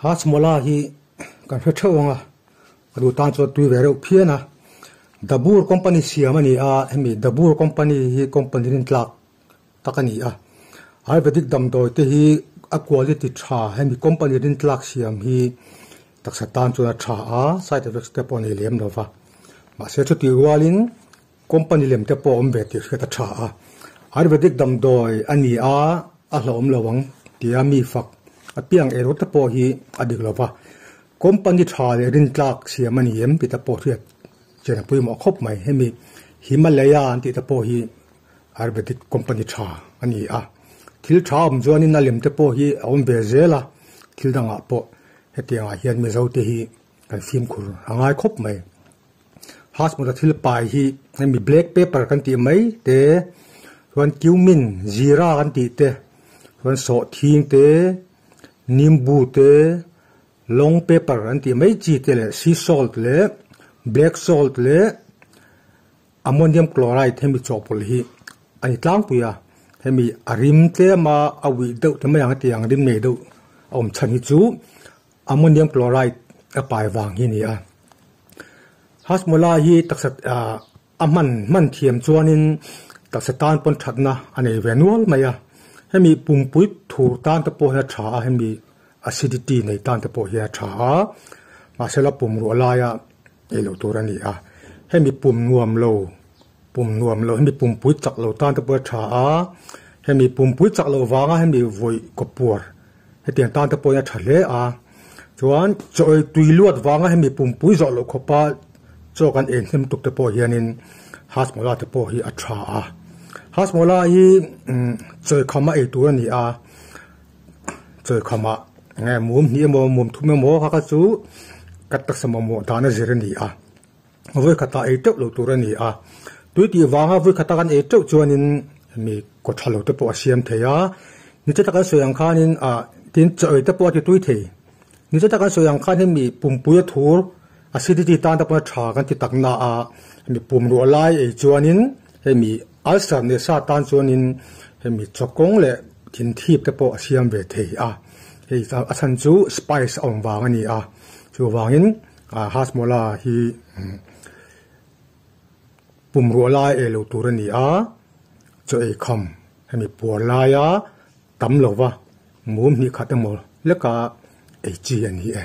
Hajmola hi kan hre theuh ang a, a duh tan chuan tui ve reuh phian a. Dabur company siam a ni a, hemi Dabur company hi company rintlak tak a ni a. Ayurvedic damdawi te hi a quality tha hemi company rintlak siam hi taksa tan chuan a tha a, side effects te pawh a nei lem lo va. Mahse chutih rualin company lem te pawh a awm ve tih hriat a tha a. Ayurvedic damdawi a ni a, a hlauhawm lo ang tia mi fak apiang erawh te pawh hi a dik lo va. Company tha leh rintlak siam a ni em tih te pawh hriat chian a pawimawh khawp mai. Hemi Himalaya an tih te pawh hi Ayurvedic company tha a ni a. Thil tha awm chuanin a lem te pawh hi a awm ve zel a, thil dangah pawh hetiangah hian Mizo te hi kan fimkhur a ngai khawp mai. Hashmut a thil pai hi hemi black pepper kan tih mai te chuan cumin zira kan tih te chuan sawhthing te nimbu te long pepper an tih mai chi te leh sea salt leh black salt leh ammonium chloride hemi chawhpawlh hi a ni tlangpui a hemi a rim tlem a a uih deuh ta mai ang hetiang rim nei deuh a awm chhan hi chu ammonium chloride a pai vang hi a ni a. Hashmola hi taksa ah a hman hman thiam chuanin taksa tan pawn thatna a nei ve nual mai a. Hemi pumpui thur tan te pawh hi a tha a, hemi acidity nei tan te pawh hi a tha a, mahsela pum ruah laia ei loh tur a ni a. Hemi pum nuam lo pum nuam lo hemi pumpui chak lo tan te pawh hi a tha a, hemi pumpui chak loh vanga hemi vawi kawpuar Hetiang tan te pawhin a tha hle a, chuan chaw ei tui luat vanga hemi pumpui zawh loh khawpa chaw kan en hnem tuk te pawh hianin Hajmola te pawh hi a tha a. Hajmola hi chawikhama ei tur a ni a, chawikhama enge mum hnih emaw mum thum emaw kha kha chu ka taksa mamawh dan a zir a ni a, vawi khatah ei teuh lo tur a ni a, tui tih vanga vawi khata kan ei teuh chuanin mi kaw tha lo te pawh a siam thei a, niche taka sawi ang khanin ah tin chaw ei te pawh a ti tui thei, niche taka sawi ang khan hemi pumpui a thur acidity tan te pawh a tha kan ti tak na a, hemi pum ruah lai ei chuanin hemi ulcer nei sa tan chuanin hemi chaw kawng leh thin thip te pawh a siam ve thei a, hei a chhan chu spice a awm vang a ni a, chuvangin. Hajmola hi pum ruah lai ei lo tur a ni a, chaw ei kham hemi puar laia tam lova mum hnih khat emaw leka ei chi a ni e.